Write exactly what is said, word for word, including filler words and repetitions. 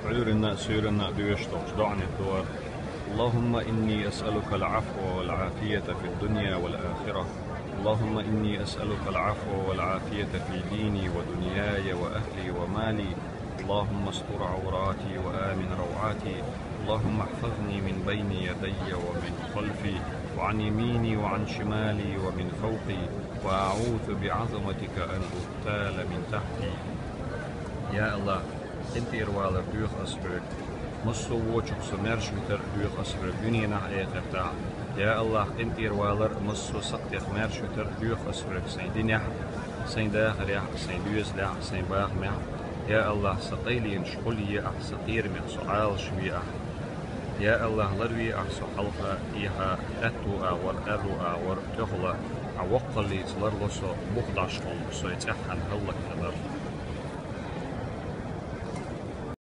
Ӏуьйранна а, суьйранна а доьшуш долчу доӀанех дора. اللهم إني أسألك العفو والعافية في الدنيا والآخرة. اللهم إني أسألك العفو والعافية في ديني ودنياي وأهلي ومالي. اللهم استر عوراتي وآمن روعاتي. اللهم احفظني من بين يدي ومن خلفي وعن يميني وعن شمالي ومن فوقي، وأعوذ بعظمتك أن أغتال من تحتي. Я АллахӀ, къинтӀера валар доьху ас хьоьга. Массо а вочух со маьрша витар а доьху ас хьоьга дуьненахь а, эхартахь а. Я АллахӀ, къинтӀера валар а, массо а сакхтех маьрша витар а доьху ас хьоьга сайн динехь а, сайн дахарехь а, сайн доьзалехь а, сайн бахамехь а. Я АллахӀ, сан къайленаш гӀолъе ахь, сан кхерамех со Ӏалашве ахь. Я АллахӀ, ларве ахь со хьалха, тӀехьа, аьтту агӀор, аьрру агӀор, тӀехула, Ӏа воккхаллица ларло со, бух дӀаш хилла, со цӀеххьана хӀаллакьхилар.